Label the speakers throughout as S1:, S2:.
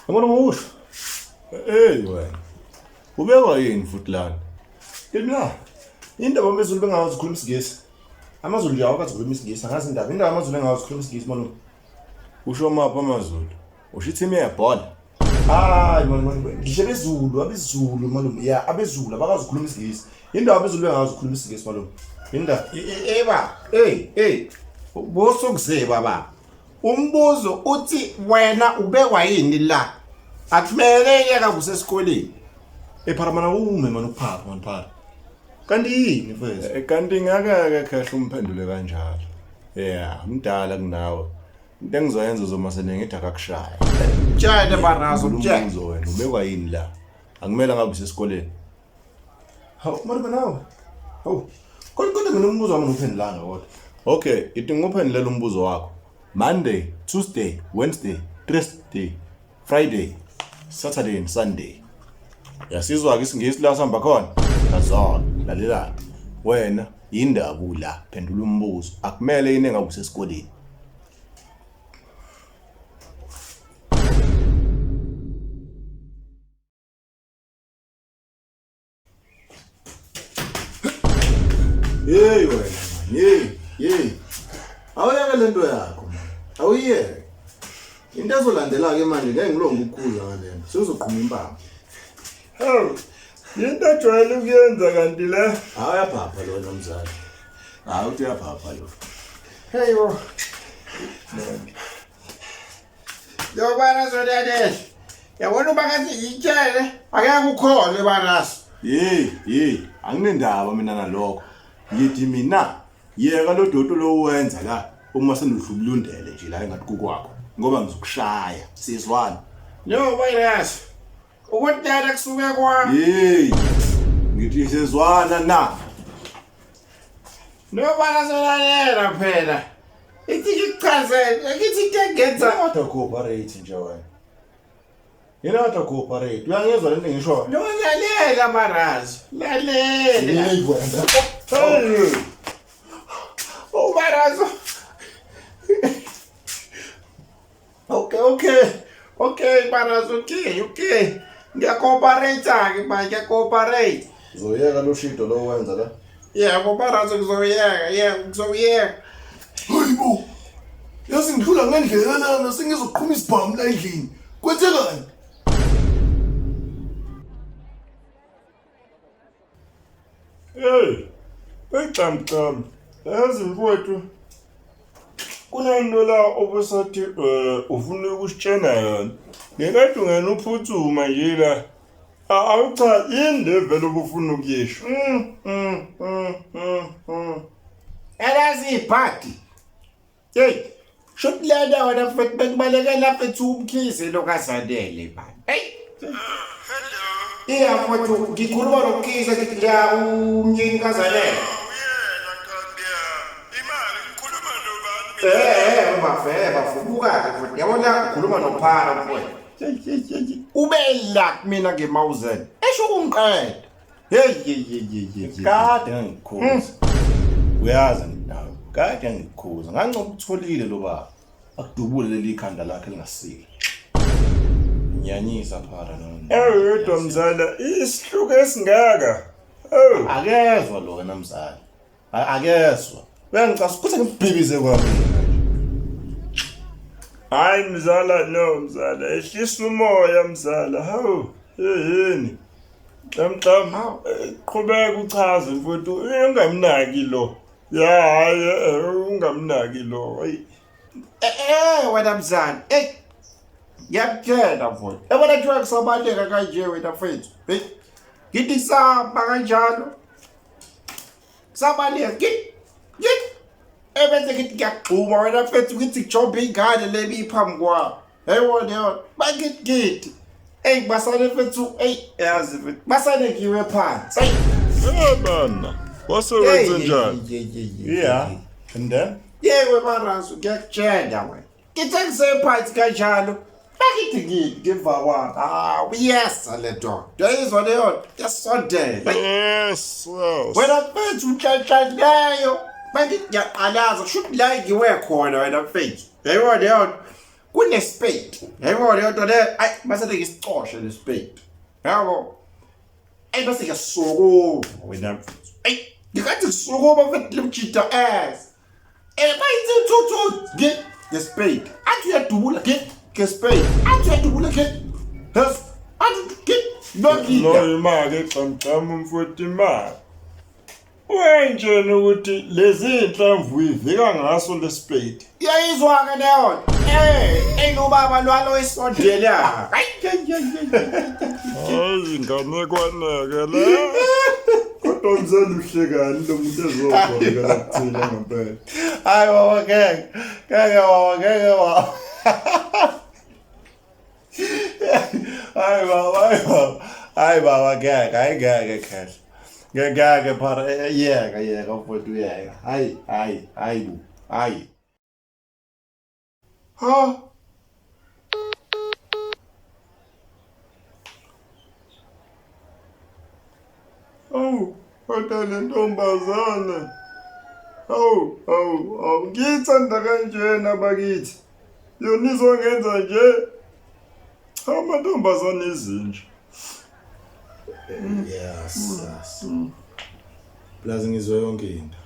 S1: Yabona ngokusho. Hey wena. Ubekwa yini futhi lana? Mina indaba amazulu bengawazi ukukhuluma isiNgisi. AmaZulu nje awakazi ukukhuluma isiNgisi, angazi indaba. Indaba amaZulu engawazi ukukhuluma isiNgisi malume. Usho maphi amaZulu? Usho i-team yebhola? Hayi malume, ngisho abezulu, abezulu malume. Ya, abezulu abakazi ukukhuluma isiNgisi. Indaba abezulu bengawazi ukukhuluma isiNgisi malume. Indaba.
S2: Eba, hey, hey. Bosukuze baba. Umbuzo uthi wena ubekwa yini la? Akumele yeka kusesikoleni.
S1: Hey phara mana ume mana ukuphapha mana phara. Kanti yini mfethu? Eh, kanti ngakake khehla umphendule kanjalo. Yeah, mdala kunawe. Into engizoyenza uzoma senengithi akakushaya.
S2: Mtshele barazo mtshele.
S1: Umbuzo wena ubekwa yini la? Akumele ngabe usesikoleni. Hawu, malume nawe. Hawu. Kodwa kodwa mina umbuzo wami ngiphendulanga kodwa. Okay, ithi ngikuphendulela umbuzo wakho. Monday, Tuesday, Wednesday, Thursday, Friday, Saturday and Sunday. Yasizwa ke isiNgisi la sihamba khona? Azona, lalelana. Wena yindaba ula, phendula umbuzo. Akumele yini engabe usesikoleni. Hey wena man, hey, hey. Awuyeke lento yakho man. Awuyeke. Into ezolandela ke manje ngeke ngilonge ukukhuza ngalento. Sewuzoqhuma impama.
S3: Hawu, yinto ajwayele ukuyenza kanti le.
S1: Hayi uyaphapha lo nomzali. Hayi uthi uyaphapha lo.
S2: Hey bo. Yo barazo dade. Yabona uba ngathi yitshele akeke ukhole barazo.
S1: Hey, hey, anginendaba mina nalokho. Ngithi mina yeka lo doti lo wenza la uma senudlubulundele nje la engathi kukwakho ngoba ngizokushaya. Sizwana.
S2: No barazo. Ukudala kusuke kwa.
S1: Hey. Ngithi sizwana na.
S2: No barazo lalela phela. Ithi ngikuchazele, ngithi into engenza
S1: Kodwa cooperate nje wena. Yena kodwa cooperate. Uyangizwa lento engishoyo?
S2: No lalela marazo. Lalela.
S1: Hey wena.
S3: Hey.
S2: Oh marazo. Okay, okay. Okay marazo, okay, okay. Ngiyacooperate ke manje, ngiyacooperate.
S1: Uzoyeka lo shido lo wenza la.
S2: Yebo marazo ngizoyeka, yebo ngizoyeka.
S4: Hayibo. Yazi ngidlula ngendlela lana sengizoqhuma isibhamu la endlini. Kwenzekani?
S3: Hey, hey xam xam. Yazi mfowethu kunento la obusathi ufuna ukusitshena yona. Ngenkathi ungena uphuthuma nje la. Awu cha yini le vele obufuna ukuyisho?
S2: Elazi ibhadi. Hey, shuthi lena wena mfethu bekubalekela mfethu umkhize lo kaZanele man. Hey. Iya mfethu ngikhuluma nomkhize ngithi la umnyeni kaZanele. Eh, bafe bafubuka ke futhi. Yabona ukhuluma nophara mfowethu. Ube la kumina ngemawuzen. Esho ukungiqeda. Hey hey hey hey hey.
S1: Kade ngangikukhuza. Uyazi nawe. Kade ngikukhuza. Ngancoba ukutholile lo baba. Akudubule leli khanda lakhe lingasile. Nyanyisa phara no.
S3: Ewu yodwa mzala, isihluku esingaka. Ewu.
S1: Akezwa lo wena mzali. Akezwa. Uyangicasa ukuthi ngibhibize kwami.
S3: Hayi mzala no mzala, ehlisa umoya mzala. Hawu, yini? Xam xam, qhubeka uchaze mfowethu, ungamnaki lo. Ya hayi ungamnaki lo. Hayi.
S2: Eh wena mzali, hey. Ngiyakutshela mfowethu. Yabona kuthiwa kusabaleka kanje wena mfethu. Hey. Ngithi samba kanjalo. Sabaleka. Ngithi ngithi ebese ngithi ngiyagxuma wena mfethu ngithi ngijombe ingane le ebiphambi kwami. Hey wona yona. Bakithi ngithi. Ey basale mfethu, ey yazi mfethu. Basale ngiwe phansi. Ey.
S3: Eh bana, wase wenze njani?
S1: Yeah. And then
S2: Yebo marazo ngiyakutshela wena. Ngithe ngisephansi kanjalo. Bakithi ngithi ngemva kwami. Hawu yes le nto. Uyayizwa leyo nto? Iyasondela.
S3: Yes. yes.
S2: Wena mfethu unhlanhlanleyo. Bakithi ngiyaqalaza kusho ukuthi la ngiwe khona wena mfethu. Uyayibona leyo nto? Kunespade. Yayibona leyo nto le, ayi base ngisicoshe lespade. Yabo. Ayi base ngiyasukuma wena mfethu. Ayi ngikathi ngisukuma mfethu limjida ass. Eh bayithi thuthu nge ngespade. Athi uyadubula nge ngespade. Athi uyadubula nge. Yes. Athi nge
S3: no imali xamxam mfowethu imali. Wenjena ukuthi lezi inhlamvu ivika ngaso lesipedi.
S2: Iyayizwa ke leyo. Eh, ey lo baba lwalo isondela. Hayi
S3: Hayi inganekwane-ke le. Kodwa mzali uhlekani lo muntu ezobheka kuthina ngempela.
S2: Hayi baba ngeke. Ngeke baba ngeke baba. Hayi baba, hayi baba. Hayi baba ngeke, hayi ngeke khehla. Ngeke phara yeka yeka mfowethu yeka. Hayi hayi hayi bu. Hayi.
S3: Ha? Awu, kodwa le ntombazane. Awu, awu, awu, ngiyithanda kanjena bakithi. Yona izongenza nje. Cha amantombazane izinja.
S1: Yes, yes. Plus ngizwe yonke into.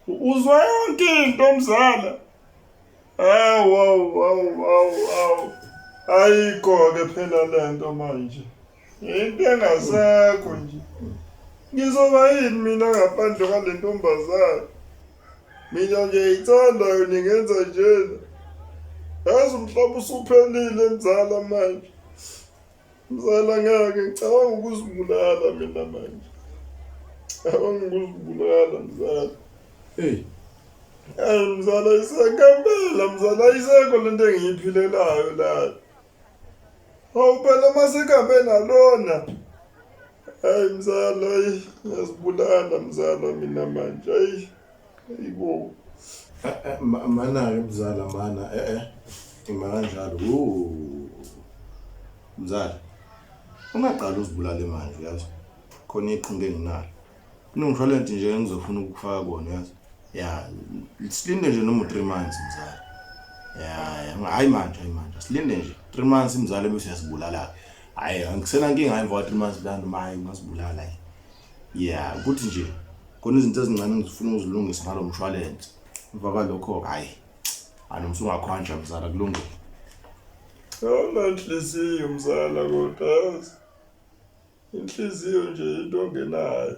S3: Uzwa yonke into mzala. Awu awu awu awu awu. Ayikho ke phela lento manje. Into engasekho nje. Ngizoba yini mina ngaphandle kwale ntombazane? Mina ngiyayithanda yona ingenza njena. Yazi umhlaba usuphelile mzala manje. Mzala ngeke ngicabanga ukuzibulala mina manje. Ngicabanga ukuzibulala mzala.
S1: Hey.
S3: Hayi mzala isekho impela mzala ayisekho lento engiyiphilelayo la. Hawu phela masekabe nalona. Hayi mzala hayi ngiyazibulala mzala mina manje hayi. Hayibo.
S1: Eh, eh, mana-ke mzala mana eh eh ima kanjalo. Mzala ungaqali uzibulale manje yazi. Khona iqhinga enginalo. Kunomshwalense nje engizofuna ukufaka kuwona yazi. Ya, silinde nje noma u-3 months mzala. Ya, ya, hayi manje, hayi manje. Silinde nje 3 months mzala bese uyasibulala. Hayi, angisena nkinga emva kwa 3 months la noma hayi ungasibulala. Ya, ukuthi nje khona izinto ezincane engifuna ukuzilungisa ngalo mshwalense. Emva kwalokho hayi. Hayi noma usungakhwanja mzala kulungile.
S3: Awuna nhliziyo mzala kodwa yazi. Inhliziyo nje into ongenayo.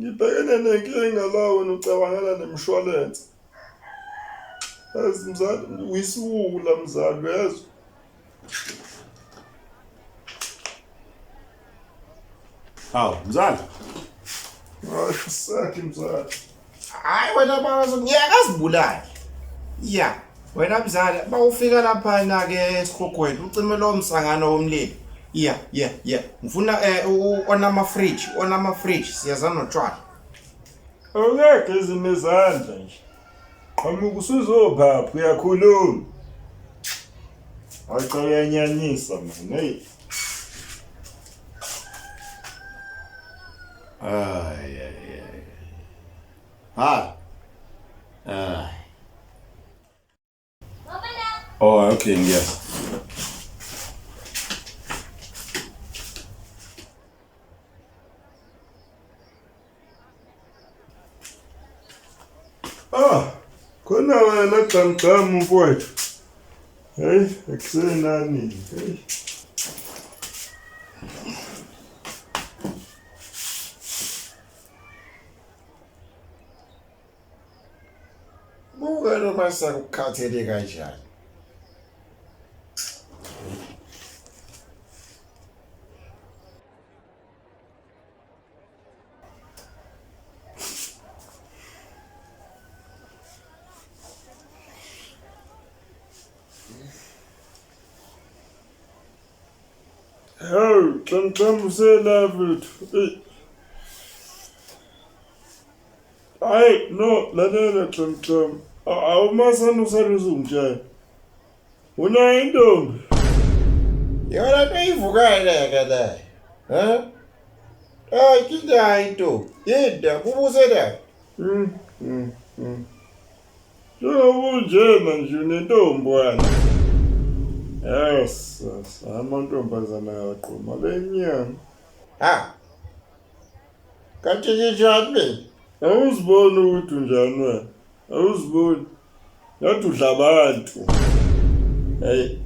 S3: Ngibhekene nenkinga la wena ucabangela nemshwalense. Yazi mzali uyisiwula mzali uyezwa.
S1: Hawu mzali.
S3: Hayi sakhe mzali.
S2: Hayi wena baba ngiyeke azibulale. Ya, wena mzala bawufika lapha na ke esihogweni ucime lo msangano womlilo. Ya, ya, ya. Ngifuna eh onama fridge, onama fridge siyazana notshwala.
S3: Awungeke izinezandla nje. Qhamuka usuzophapha uyakhuluma. Hayi cha uyanyanyisa man. Hey.
S1: Ay ay ay. Ha. Ay. Oh, okay, yes.
S3: Ah, khona wena gqamgqam mfowethu. Hey, ekusenani. Hey.
S2: Buka lo masaka ukukhathele kanjani.
S3: Hawu, xamxam usela mfethu. Eyi. Hayi, no, lalela xamxam. Awumasana usale uzungitshela. Unayo intombi?
S2: Yona nto ivukele-ke leyo. Eh? Hayi, kinayo intombi. Yini, kubuze la.
S3: Mm, mm, mm. Njengoba unjena nje unentombi wena. Yes, yes, amantombazana ayaqoma le nyama.
S2: Ha. Kanti nginjani mina?
S3: Awuziboni ukuthi unjani wena? Awuziboni. Ngathi udla abantu. Hey.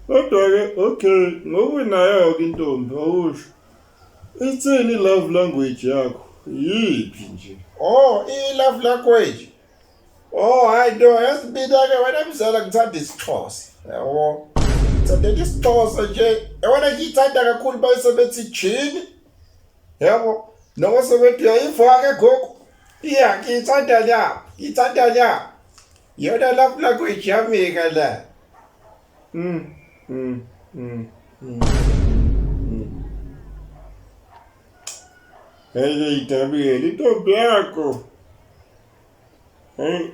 S3: Kodwa-ke okay, ngoba unayo-ke intombi awusho. Ithini i-love language yakho? Yiphi nje?
S2: Oh, i-love language. Oh, hayi no, yazi mina-ke wena mzala ngithanda isiXhosa. Yabo. Ngithandela isiXhosa nje. Yabona ngiyithanda kakhulu bayise bethi jini. Yabo. Noma sebethi uyayifaka gogo. Iya, ngiyithanda la. Ngiyithanda la. Yona love language yami-ke la.
S3: Hey, Gabriel, intombi yakho. Hey.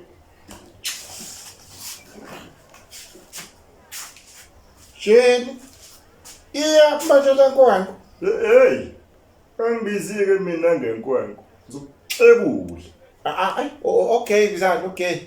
S2: Jini. Iya, manje le nkwenkwe.
S3: Hey. Angibizike mina ngenkwenkwe. Ngizokuxebula.
S2: Ah, ah, okay, mzala, okay.